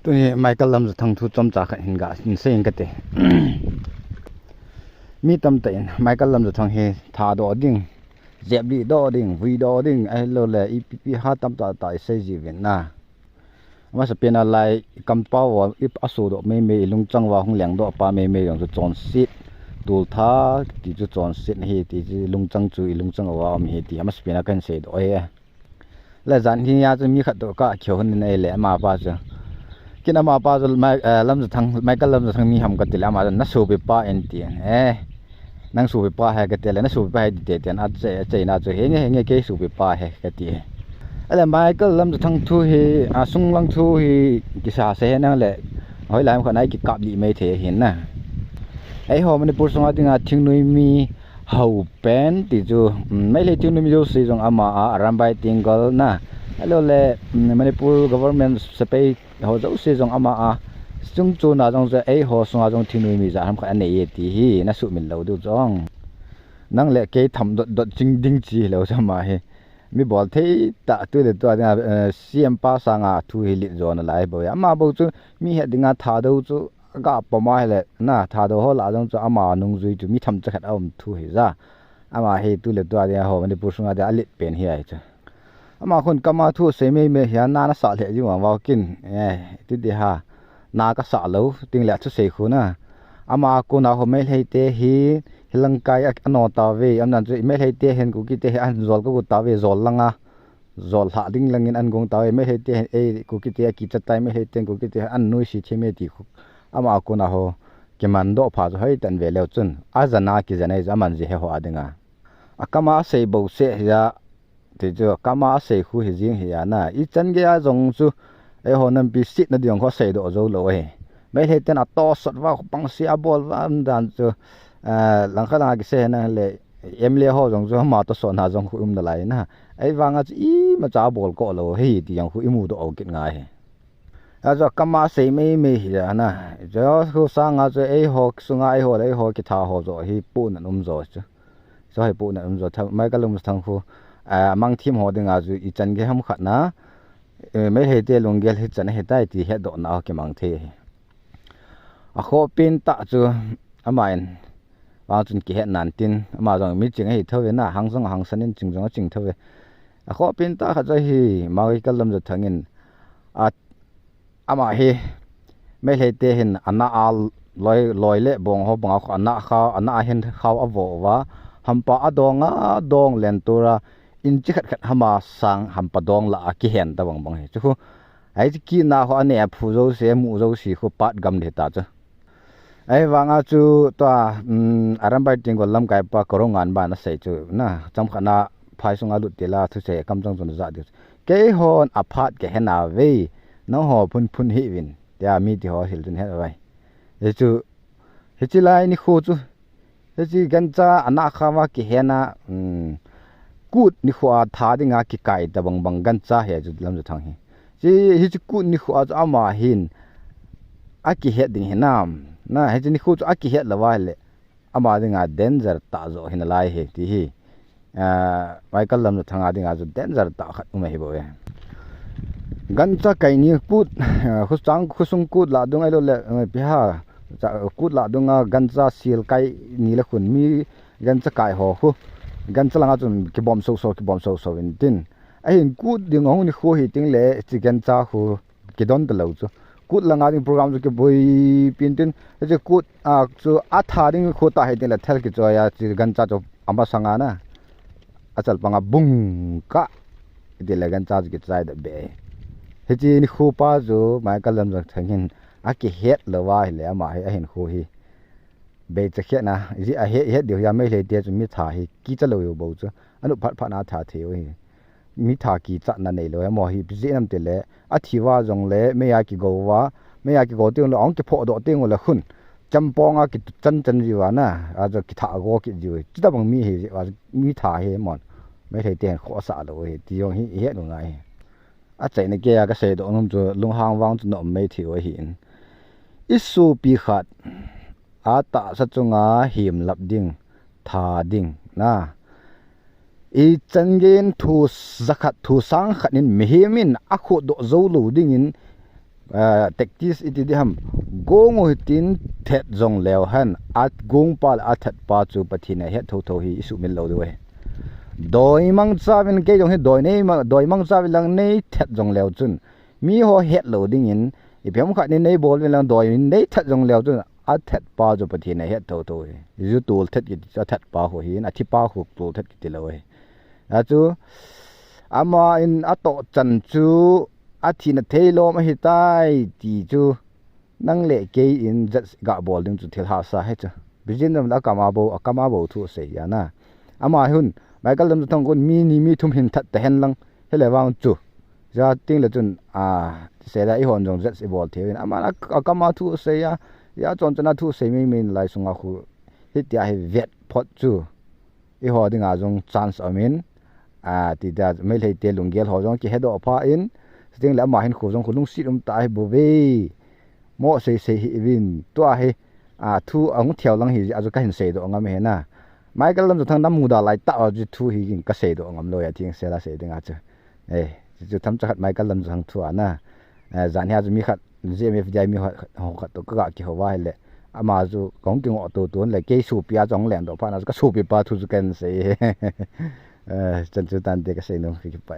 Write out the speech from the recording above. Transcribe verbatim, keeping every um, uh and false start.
Tuni Michael Lamjathang thu chomcha khat hin ga hin sei inge kati. Mi tamtah in Michael Lamjathang hi thadoh ding, jeplih doh ding, vuidoh ding, ahilouleh ipi ipi ha tamtah tah isei jiuvin na. Amasapen a lai kampau a i asodoh meimei, ilungchang uva hung lengdoh pa meimei jong chu chonset, tultha ti chu chonset ahi ti chu ilungchang chu ilungchang uva um ahi ti amasapen a kahin seidoh ahi. Le jan hi a chu mi khat toh kakihou hon in ahile amapa chu, ken amapa chu Lamjathang, Michael Lamjathang mi ham katile ama chu nasopipa in tin, nang sopipa ahi katile, nasopipa ahi ti teitei in acheina chu, henge henge kei sopipa ahi kati. Ahile Michael Lamjathang thu hi, asunglang thu hi kisa sei henlang le, hoilai ham khat na ikikaplih mai thei ahin na. Eiho Manipur sunga dinga thingnoi mi hao pen ti chu, Meitei thingnoi mi jouse jong ama a, Arambai Tenggol na, ahiloule Manipur government sepai ho jouse jong ama a, chungchona jong chu eiho sunga jong thingnoi mi ja ham khat anei e ti hi nasuhmil lou diu jong. Nang le kei tham dotdot ching ding chi hilou chu ama hi. Mi bolthei tah tule tua dinga, CM pa sanga thu hi lit jo nalai bou e. Ama bou chu mi het dinga Thadou chu aga pom ahile na, Thadou ho lah jong chu ama nungjui chu mi themcha khat aum thu hija. Ama hi tule tua dinga ho Manipur sunga dinga alet pen hi ahi chu. Ama khun kama thu asei meimei hi a, na nasah lheh jing vang vang kin, titi ha, na kasah lou, tingle athusei khu na. Ama a kona ho Meiteite hi, hilangkai a, ano tauve, amdan chu Meiteite hin Kukite hi ahin jol kagot tauve, jol langa, jol lhah ding langin ahin gong tauve, Meiteite hin ei Kukite akicha tai, Meiteite hin Kukite ahin nuisat thei me ti khu. Ama a kona ho kimandoh pha chu hoitah in ve leu chun, ajana kijana hi chu aman ji he ho a dinga. Akama asei bouseh hija, ti chu kama asei khu hi jing hi a na. Ichan geiya jong chu eiho nampi setna ding khu aseidoh jou lou ahi. Meiteiten atosot uva, khopang se abol uva, amdan chu, langkhat langa kisei henlang le, MLA ho jong chu ama tosotna jong khu um nalai na. Ahivanga chu imacha abol koh lou ahi ti jong khu imudoh u kit ngai ahi. Ajo kama asei meimei hi a na. Chu khu sanga chu eiho sunga eiho le eiho kitha ho joh hi pohna um jo chu. Chu hi pohna um jo, Michael Lamjathang khu, amang thim ho dinga chu ichan gei ham khat na, Meiteite lunggel hichan ahitai ti hetdohna ho kimang thei ahi. Akhohpen tah chu, aman, vang chun kihet nan tin, ama jong miching ahi thouve na, hang jong ahangsan in, ching jong aching thouve. Akhohpen tah khat chu ahi, Michael Lamjathang in, a, ama hi, Meiteite hin, ana a loi, loi le bong ho banga khu, ana khao, ana ahin khao avo uva, hampa adong a, dong len tura, inchi khat khat hama sang, hampa dong lah a kihen tabang bang hi. Chu khu, hiche kina ho aneh aphu jouse, amu jouse khu pat gam ding ta chu. Ahivanga chu tua, Arambai Tenggol lamkai pa Koroungan ban asei chu na, chomkhat na phai sunga lut tila thusei kam chang chun ajah diu chu. Keihon aphat kahe nauve, nangho phunphun hih uvin, tia mite ho hil chun het uve. Hichu, hiche lai nikho chu, hiche gancha ana khao a kihen a, kut nikho a tha dinga kikai tabang bang gancha hi chu Lamjathang hi. Hiche, hiche kut nikho a chu ama hin akihet ding hinam. Na, hiche nikho chu akihet lou ahile, ama dinga danger tah joh hi nalai ahi ti hi. Michael Lamjathang a dinga chu danger tah khat um ahi bou e. Gancha kai ni kut, khosung, khosung kut lah dung ahiloule, ipi ham, kut lah dunga gancha sil kai ni le khun mi gancha kai ho khu. Gancha langa chun kibom soso, kibom soso in tin. Ahin kut ding ahung nikho hi tengle, hiche gancha khu kidon talou chu. Kut langa ding program chu kiboipi in tin, hiche kut a chu atha ding khu tah hi tengle thal kichoi a, hiche gancha chu amasanga na, achalpanga bung kah, itile gancha chu kichai doh be. Hiche nikho pa chu Michael Lamjathang hin akihet lou ahile ama hi ahinkho hi beicha khetna, ijeh a ihet diu hi a Meiteite chu mitha hi kicha lou u bou chu, anop phat phat na atha thei u hi. Mitha kichatna neilou, amaho hi ipi jeh ham itile, athi uva jongle meiya kigou uva, meiya kigou teng ule ahung kiphodoh teng ule khun, chempong a kichan chan jiuva na, ajo kithah go kit jiu hi. Chutabang mi hi, mitha hi amahon Meiteite hin khohsah lou hi ti jong hi ihet u ngai hi. Achaina keiya kaseidoh nom chu lunghang vang chu na um mai thei u ahin. Isopi khat atahsa chunga hemlap ding, tha ding na, ichan geiyin thu jakhat, thu sang khat in mihem in akhohdoh jou lou dingin ah, tactics iti di ham. Gong u hitin thet jong leu hen, a gong pa le a thet pa chu Pathen in ahet thotho hi i sumil lou diu ahi. Doi mangcha uvin, kei jong hi doi nei ma, doi mangcha uvin lang nei thet jong leu chun, mi ho het lou dingin, ipi ham khat nei nei bol uvin lang doi nei thet jong leu chun, a thet pa chu Pathen in ahet thotho hi. Ju tol thet kiti chu a thet pa khu hin, a thi pa khu tol thet kiti lou ahi. A chu, ama in a toh chan chu, a thina thei lom ahi tai ti chu, nang le kei in judge ga bol ding chu thil hahsa ahi chu. Bijin dam la kama bo, a kama bo thu sei ya na. Ama hun, Michael Lamjathang kun mi ni mi thum hin that ta hen lang, hele vang chu. Ja ting le chun, a, sei da i hon jong judge i bol thei in. Ama a, a kama thu sei ya, ya chon chana thu sei mi min lai sunga khu. Hitia hi vet phot chu. I ho dinga jong chance um in, a, ti da, Meitei te lunggel ho jong kihe doh pha in, ting le ama hin khu jong khu lungsit um ta hi bu ve. Mo sei sei hi vin, tua hi, a, thu ang thiau lang hi, a chu ka hin sei doh ngam he na. Michael Lamjathang na muda lai ta, a chu thu hi ka sei doh ngam lou ya ting se la sei dinga chu. Eh, chu tham cha khat Michael Lamjathang thu a na. Eh, jan hi a chu mi khat, G M F D I mi khat, ho khat to ka ga kihou va hi le. Ama chu kong kingoh to to le kei supi a jong len doh pha na chu ka supi pa thu chu kan sei. Eh, chan chu tan te ka sei nom ki pa.